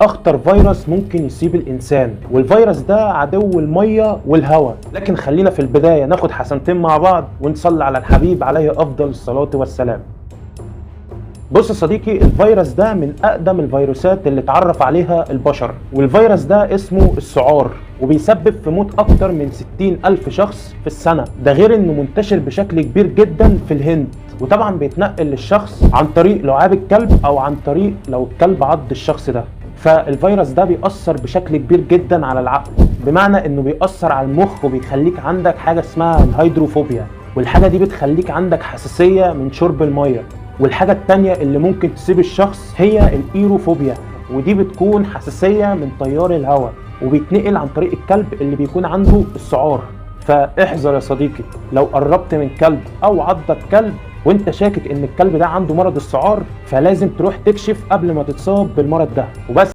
اخطر فيروس ممكن يصيب الانسان، والفيروس ده عدو المية والهواء. لكن خلينا في البداية ناخد حسنتين مع بعض ونصلي على الحبيب عليه افضل الصلاة والسلام. بص يا صديقي، الفيروس ده من اقدم الفيروسات اللي اتعرف عليها البشر، والفيروس ده اسمه السعار، وبيسبب في موت اكتر من 60 الف شخص في السنة. ده غير انه منتشر بشكل كبير جدا في الهند، وطبعا بيتنقل للشخص عن طريق لعاب الكلب او عن طريق لو الكلب عض الشخص ده. فالفيروس ده بيأثر بشكل كبير جدا على العقل، بمعنى انه بيأثر على المخ وبيخليك عندك حاجة اسمها الهيدروفوبيا، والحاجة دي بتخليك عندك حساسية من شرب المية. والحاجة التانية اللي ممكن تصيب الشخص هي الإيروفوبيا، ودي بتكون حساسية من تيار الهواء، وبيتنقل عن طريق الكلب اللي بيكون عنده السعار. فاحذر يا صديقي، لو قربت من كلب أو عضك كلب وانت شاكك ان الكلب ده عنده مرض السعار، فلازم تروح تكشف قبل ما تتصاب بالمرض ده. وبس.